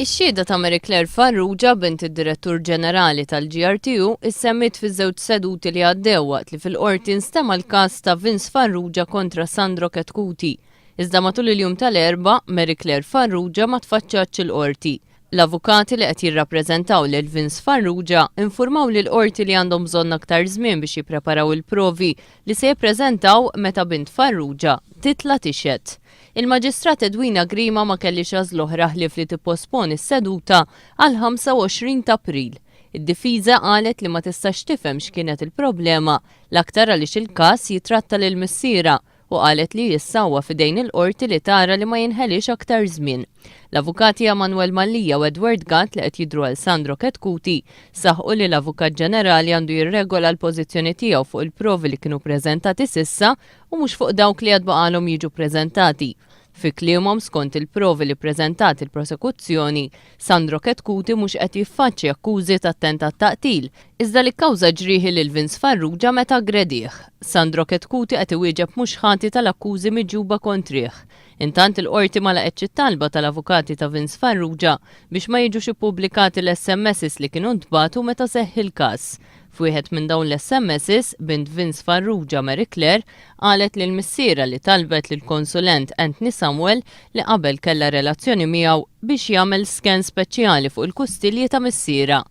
Ix-xhieda ta' Mary Claire Farrugia, bint id-Direttur Ġenerali tal-GRTU, issemmiet fiż-żewġ seduti li għaddew waqt li fil-Qorti nstema' l-każ ta' Vince Farrugia kontra Sandro Chetcuti. Iżda matul il-jum tal-Erbgħa, Mary Claire Farrugia ma tfaċċatx il-Qorti. L-avukati li qed jirrappreżentaw lil Vince Farrugia infurmaw lill-Qorti li għandhom bżonn aktar żmien biex jippreparaw il-provi li se jippreżentaw meta bint Farrugia titla' tixhed. Il-Maġistrat Edwina Grima ma kellhiex għażla oħra ħlief li tipposponi s-seduta għall-25 t'April. Id-difiża qalet li ma tistax tifhem x'kienet il-problema, l-aktar għaliex il-każ jitratta lil missierha u qalet li issa huwa f'idejn il-Qorti li tara li ma jinħeliex aktar żmien. L-Avukati Emanuel Mallia u Edward Gatt li qed jidhru għal Sandro Chetcuti saħqu li l-Avukat Ġenerali għandu jirregola l-pożizzjoni tiegħu fuq il-provi li kienu preżentati s'issa u mhux fuq dawk li għad baqgħalhom jiġu ppreżentati. Fi kliemhom, skont il-provi li ppreżentat il-prosekuzzjoni, Sandro Chetcuti mhux qed jiffaċċja akkużi ta' attentat ta' qtil, iżda li kkawża ġrieħi lil Vince Farrugia meta aggredih. Sandro Chetcuti qed iwieġeb mhux ħati tal-akkużi miġjuba kontrih. Intant il-Qorti ma laqgħetx it-talba tal-avukati ta' Vince Farrugia biex ma jiġux ippubblikati l-SMSs li kienu ntbagħtu meta seħħ il-każ. F'wieħed minn dawn l-SMSs, bint Vince Farrugia, Mary Claire, qalet lil missierha li talbet lill-konsulent Anthony Samuel li qabel kellha relazzjoni miegħu biex jagħmel scan speċjali fuq il-kustilji ta' missierha.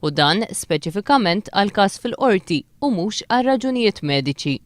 U dan speċifikament għall-każ fil-Qorti u mhux għal raġunijiet mediċi.